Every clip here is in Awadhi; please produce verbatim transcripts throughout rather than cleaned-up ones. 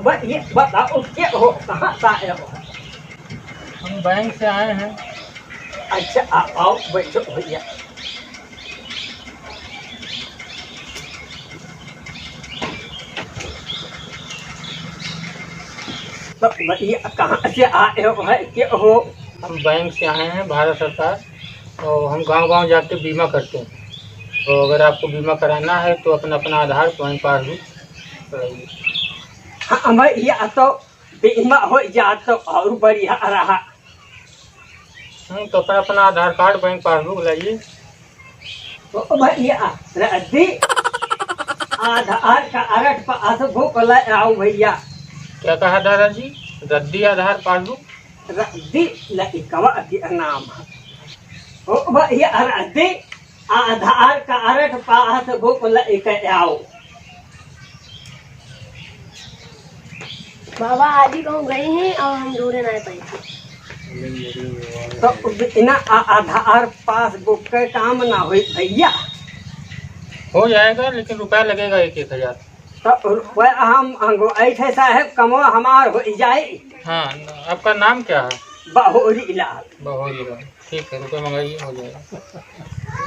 भाई, ये बताओ, क्या हो, कहाँ से आए हो? हम बैंक से आए हैं। अच्छा, आ, आओ, बैठो भैया। तो भैया, कहाँ से आए हो, है, क्या हो? हम बैंक से आए हैं, भारत सरकार, और हम गांव-गांव जाके बीमा करते हैं। तो अगर आपको बीमा कराना है, तो अपना, अपना आधार, बैंक पासबुक कराइए। हाँ भैया, तो बीमा हो जात तो और बढ़िया रहा। हम्म, तो अपना, अपना आधार कार्ड, बैंक पासबुक लाइए। तो भैया, रद्दी आधार कार्ड, पासबुक ले आओ भैया। क्या कहा दादाजी? रद्दी आधार, पासबुक? रद्दी लइकवा के नाम है। ओ भैया, रद्दी आधार कार्ड, पासबुक लेके आओ। बाबा आज ही कहूँ गई हैं और हम ढूंढे ना पाई। तो बिना आ-, आधार पासबुक के काम ना होई भैया। हो जाएगा, लेकिन रुपया लगेगा एक एक हजार। तो रुपया हम, हम ऐसे साहेब कमवा हमार हो जाए। हाँ, आपका नाम क्या है? बहोरी लाल। बहोरी लाल। ठीक है, रुपये मंगाइए, हो जाएगा।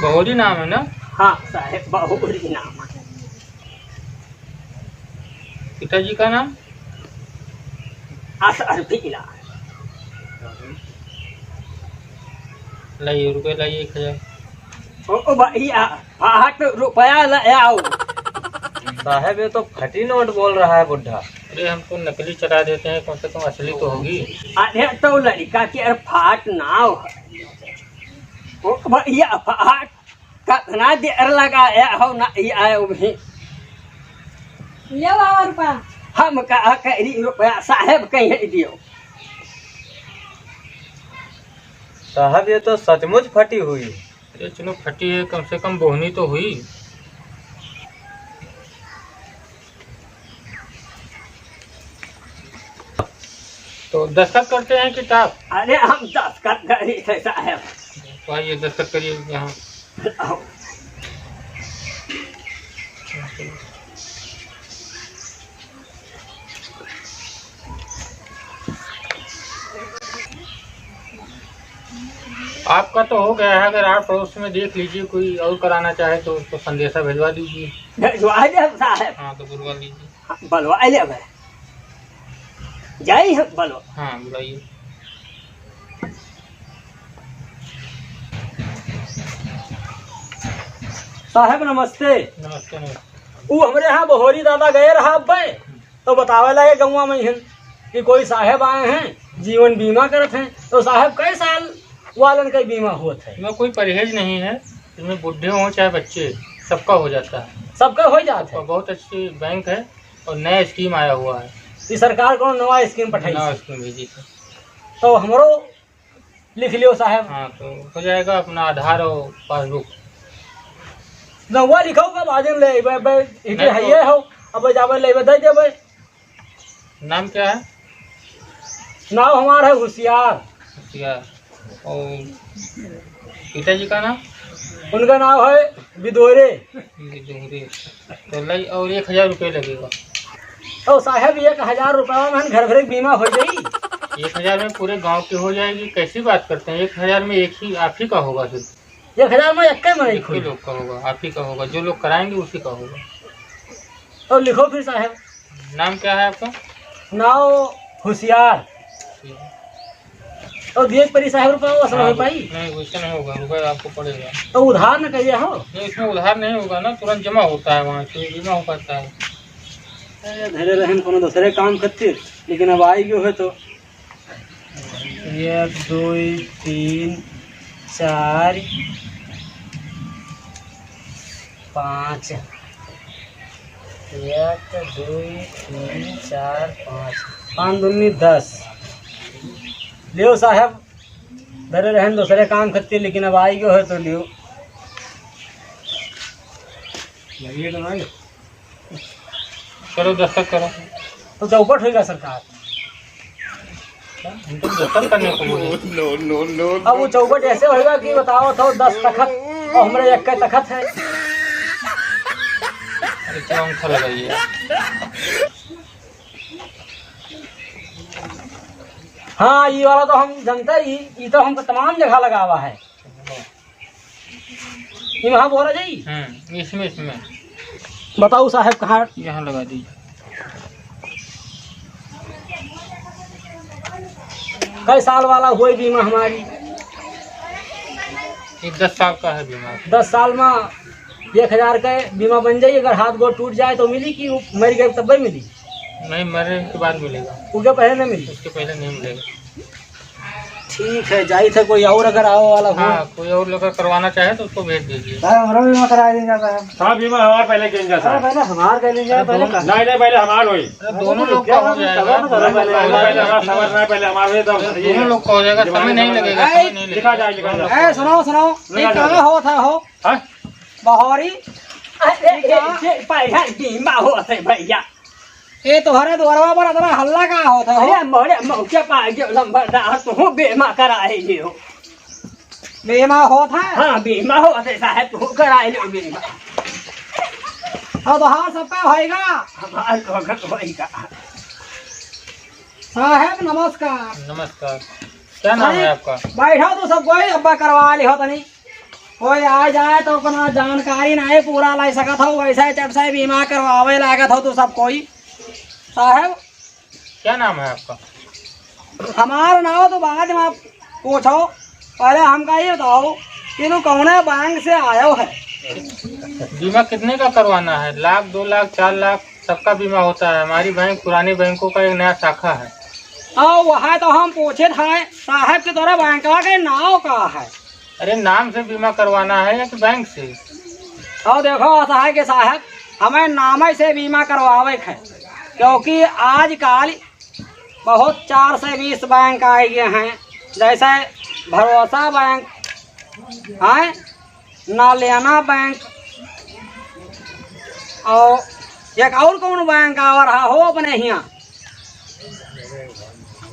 बहोरी नाम है ना? हाँ साहेब, बहोरी नाम है। पिताजी का नाम? असर भीला। लाइए, रुपये लाइए एक हजार। ओ, ओ भैया, फाट रुपया ले आओ। साहेब, ये तो फटी नोट बोल रहा है बुढ़ा। अरे, हम तो नकली चला देते हैं, कम से कम असली तो होगी। अरे, तो लड़का के अरे फाट नाव है। ओ भैया, फाट कितना देर लगाया हो ना, ये आयो भी। ले बाबा रुपया। हम का करी रुपया, साहेब कहीं दियो। साहब, ये तो सचमुच फटी हुई। अरे चलो, फटी है, कम से कम बोहनी तो हुई। तो दस्तखत करते हैं कि टाप? अरे हम दस्तखत करी थे साहब। तो आइए, दस्तखत करिए यहाँ। आओ। आपका तो हो गया है, अगर आस पड़ोस में देख लीजिए, कोई और कराना चाहे तो उसको संदेशा भिजवा दीजिए। भिजवा दे साहब। हाँ, तो बुलवा लीजिए। हाँ, बुलवा ले भाई। जाई हम, बोलो। हाँ, बुलाइए। साहेब, नमस्ते। नमस्ते, नमस्ते। ऊ हमरे यहाँ बहोरी दादा गए रहा अब्बे, तो बतावे लगे गौवा में हन कि कोई साहेब आए हैं, जीवन बीमा करत हैं। तो साहेब, कई साल वालन का बीमा होत है? इसमें कोई परहेज नहीं है, इसमें बुढ़े हों चाहे बच्चे, सबका हो जाता है। सबका हो जाता है? सबका। बहुत अच्छी बैंक है। और नया स्कीम आया हुआ है। ई सरकार कौनो नवा स्कीम पठाई नवा है। स्कीम भेजी है। तो हमरो लिख लियो साहेब। हाँ, तो हो जाएगा अपना आधार और पासबुक। नवा लिखो का बाद में ले अइबे, अबे इके नहीं तो हइये हो, अब जाबे ले अइबे, दे देबे। नाम क्या है? नाम हमार है होशियार। होशियार। और पिताजी का नाम? उनका नाम है बिदोरे। बिदोरे। तो लई, और एक हजार रुपये लगेगा। तो साहेब, एक हजार रुपया में घर भरे बीमा हो जाई। एक हजार में पूरे गांव की हो जाएगी? कैसी बात करते हैं, एक हजार में एक ही आप ही का होगा सिर्फ। एक हजार में एक ही मनई एक ही खोई। लोग का होगा, आप ही का होगा, जो लोग कराएंगे उसी का होगा। तो लिखो फिर साहेब। नाम क्या है आपका? नाव होशियार। और दिए परी साहेब रुपया, वो असर हो हाँ, पाई? नहीं, वैसे नहीं होगा, रुपया आपको पड़ेगा। तो उधार न करिए हो? नहीं, इसमें उधार नहीं होगा ना, तुरंत जमा होता है वहाँ, इसमें जमा हो पाता है। ए, धरे रहन कोनो दूसरे काम करते, लेकिन अब आई गयो है तो एक, दुई, तीन, चार, पाँच। एक, दुई, तीन, चार, पाँच। पाँच दूनी दस। लियो साहेब, धरे रहन दूसरे काम खत्ती, लेकिन अब आई गयो है तो लियो। लगिए तो भाई। करो, दस्तखत करो। तो चौपट होइगा सरकार। हम तो दस्तखत करने को बोले। No, no, no, अब वो no। चौपट ऐसे होइगा कि बताओ तो दस तखत और हमरे एक के तखत है। अरे क्या अंगूठा लगाइए। हाँ, ई वाला तो हम जनते ही, ई तो हमको तमाम जगह लगावा है। ई वहाँ बोला जाई? हम्म, इसमें, इसमें। बताओ साहब, कहाँ? यहाँ लगा दीजिए। कै साल वाला होई बीमा हमारी? ये दस साल का है बीमा। दस साल में एक हजार का बीमा बन जाई, अगर हाथ गोड़ टूट जाए तो मिली कि मर गए तब भी मिली? नहीं, मरने के बाद मिलेगा। उसके पहले नहीं मिली? उसके पहले नहीं मिलेगा। ठीक है, जाई थे, कोई और अगर आवे वाला हो। हाँ, कोई और अगर करवाना चाहे तो उसको भेज दीजिए। साहब, हमरा बीमा करा दीजिए साहब। साहब, बीमा हमार पहले किया जाता है। पहले हमार कर लीजिए, पहले कर। नहीं, नहीं, पहले हमार होई। अरे, दोनों लोग का हो जाएगा। पहले हमार, पहले हमार होई, तब दोनों लोग का हो जाएगा, समय नहीं लगेगा, समय नहीं लगेगा। लिखा जाए, लिखा जाए। ए, सुनाओ, सुनाओ, ये कहाँ होता हो? हाँ? बहरी? अरे, ए, ए, पहला बीमा होता है भैया। ए, तोहरे दुआरवा पर इतना हल्ला का होता हो? अरे, मोरे मौके पर जो नंबरदार, तू बीमा कराए लियो। बीमा होत है? हाँ, बीमा होत है साहब, तू कराए लियो बीमा। अब तो हाँ, सबका होएगा। हमार लोगन होएगा। साहब, नमस्कार। नमस्कार। क्या नाम है आपका? बैठो तो सब कोई, अब्बा करवा ली हो तनी। कोई आ जाए तो अपना जानकारी नहीं पूरा लै सकत हो, वैसे चट से बीमा करवावे लागत हो तो सब कोई। साहब, क्या नाम है आपका? हमार नाव तो बाद में आप पूछो, पहले हमका ये बताओ कि तू कौने बैंक से आयो है? बीमा कितने का करवाना है? लाख, दो लाख, चार लाख, सबका बीमा होता है। हमारी बैंक पुरानी बैंकों का एक नया शाखा है। हाँ, वह तो हम पूछे था साहब कि तोरा बैंकवा के नाव का है? अरे, नाम से बीमा करवाना है या कि बैंक से? और देखो, ऐसा है कि साहब, हमें नामे से बीमा करवावे के है, क्योंकि आजकल बहुत चार सौ बीस बैंक आ गए हैं, जैसे भरोसा बैंक है, ना लेना बैंक, और एक और कौन बैंक आ रहा हो अपने यहाँ?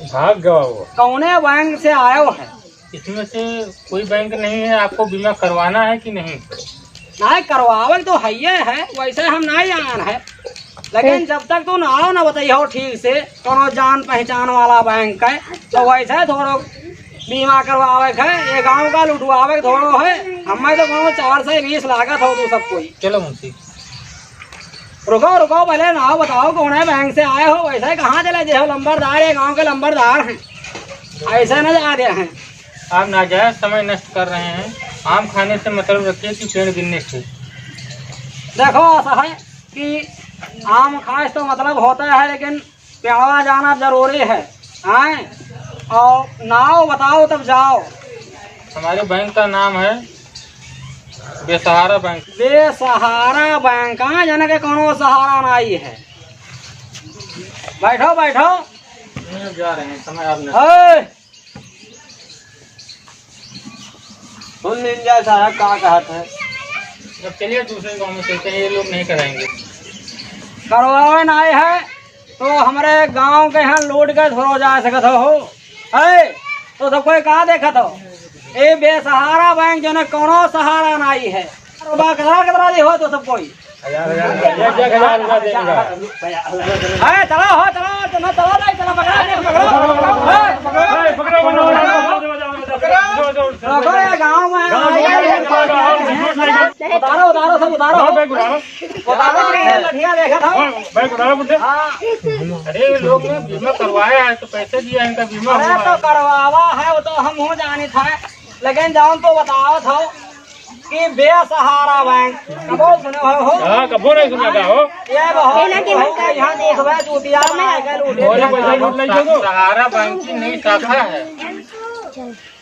भाग गवा वो। कौने बैंक से आयो है? इसमें से कोई बैंक नहीं है, आपको बीमा करवाना है कि नहीं? नहीं, करवावे तो है ही है, वैसे हम नहीं जान है, लेकिन जब तक तू नाव ना बताई हो ठीक से, कोनो जान पहचान वाला बैंक है, तो वैसे थोड़ो बीमा करवावे के है, ये गाँव का लुटवावे के थोड़ो है। हमें तो कोनो चार सौ बीस लागत हो तू सब कोई। चलो मुंशी। रुको, रुको, पहले नाव बताओ, कौने बैंक से आए हो, वैसे कहाँ चले जे हो, लंबरदार है, गाँव के लंबरदार हैं, ऐसे न जा रहे हैं। आप नाजायज समय नष्ट कर रहे हैं, आम खाने से मतलब रखिए कि पेड़ गिनने से। देखो, ऐसा है कि आम खाए से तो मतलब होता है, लेकिन पेड़वा जाना जरूरी है, हैं? और नाव बताओ तब जाओ। हमारे बैंक का नाम है बेसहारा बैंक। बेसहारा बैंक, हाँ, यानी कि कोनो सहारा नहीं है। बैठो, बैठो। नहीं, अब जा रहे हैं, समय आप नहीं। ए! सुन लीन जाए साहब का कहत है। अब चलिए दूसरे गाँव में चलते हैं, ये लोग नहीं कराएंगे। करवावे ना आए है तो हमरे गाँव के यहाँ लौट के थोड़ो जा सकत हो, है? तो सब कोई का देखत हो? ए बेसहारा बैंक जो ना कोनो सहारा नाई है। अरे बा, कतरा, कतरा दी हो तो सब कोई? हजार, हजार, एक, एक हजार रुपया देंगे। ए, चला हो, चला, चला, चला, नहीं, चला, पकड़ा, नहीं, पकड़ा, पकड़ा, ए, पकड़ा, पकड़ा, पकड़ा, पकड़ा। जो, जो, जो, जो, जो। देखो, ये गाँव में गाँव में आया है। उतारो, उतारो, सब उतारो। हाँ, बैग उठाओ। उतारो, ये लठिया देखा था। हाँ, बैग उठाओ, बुड्ढे। हाँ। अरे, ये लोग ने बीमा करवाया है, तो पैसे दिया, इनका बीमा अरे, हुआ तो है। करवावा है, वो तो हम हो जाने था, लेकिन जान तो बताओ था। कि बेसहारा बैंक, कबो सुने हो, हो? हाँ, कबो नहीं सुना था, हो? ये बहुत, एला के बहुत मत यहाँ देख बे, चूतिया बना के लूटे। और ये पैसा लूट ले जाओ। सहारा बैंक की नई शाखा है।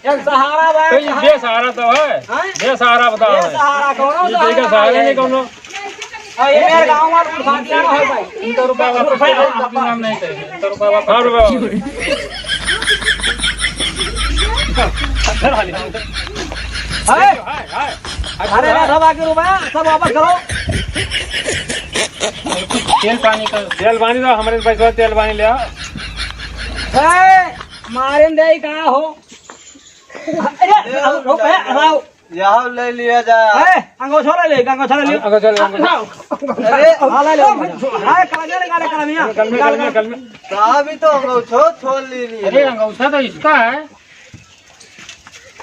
ये सहारा बैंक तो ये है। बेसहारा तो है। हाँ? बेसहारा बताओ है। बेसहारा कौनो ये सहारा देखा, सहारा नहीं। नहीं कौनो। और ये मेरे गाँव में उठा दिया ना हो भाई। इनका रुपया वापस कर दो, इनका नाम नहीं करेंगे। इनका रुपया वापस हाँ, रुपया वापस। घर वाले। हाय। अरे, अरे, सब आके रुपया, सब वापस करो। तेल पानी का। तेल पानी तो हमारे पैसा तेल पानी ले आ। ए, मारे दे का हो? अरे, रुपया, लाओ। यह ले लिया जा। ए, अंगोछा ले ले, अंगोछा ले ले। अंगोछा ले, अंगोछा। अरे, हाँ, ले ले, अंगोछा। हाँ, कलमिया निकाले, कलमिया। कलमिया, कलमिया, कलमिया। साहब, ये तो अंगोछा छोड़ ली नहीं। अरे, अंगोछा तो इसका है।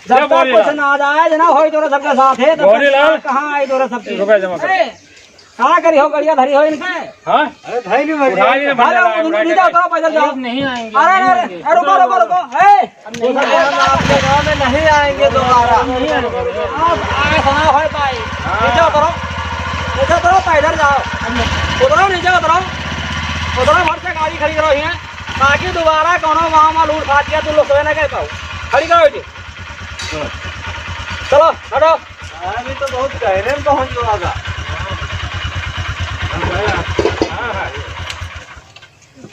जब तक कुछ ना आ जाए, जना होई तोरा सबके साथ है, तब तक कहाँ आई तोरा सबके? रुपया जमा कर। ए, का करी हो, गड़िया धरी हो इनके? हाँ? अरे भाई, नहीं मर उठा लिए, अरे, उठा नीचे उतरो, पैदल जाओ। नहीं आएंगे, अरे, नहीं अरे, आएंगे। अरे, रुको, रुको, रुको, ए! नहीं आएंगे। हम आपके गाँव में नहीं आएंगे दोबारा। नहीं आएंगे। आप आए सुना हो भाई। हाँ। नीचे उतरो, नीचे उतरो, पैदल जाओ। उतरो, नीचे उतरो, उतरो, फट से गाड़ी खड़ी करो यहाँ, ताकि दोबारा कोनो गाँव में लूट फाट के तुम लोग सोए ना कर पाओ। खड़ी करो इसे। चलो, हटो। अभी तो बहुत गहरे में पहुंच गया होगा।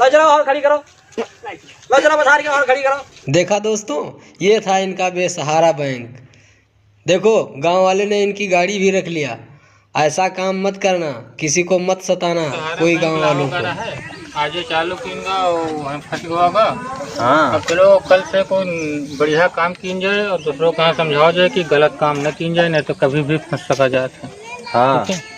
लो जरा और खड़ी करो, लो जरा पधार के और खड़ी करो। देखा दोस्तों, ये था इनका बेसहारा बैंक। देखो, गांव वाले ने इनकी गाड़ी भी रख लिया। ऐसा काम मत करना, किसी को मत सताना, कोई गांव वालों को। आज ये चालू किएगा, वो हम फंस गया होगा। हाँ। अब चलो, कल से कोई बढ़िया काम कीन जाए और दूसरों को यहाँ समझाओ जाए कि गलत काम न कीन जाए, नहीं तो कभी भी फंस सका जाता है। हाँ। ठीक है?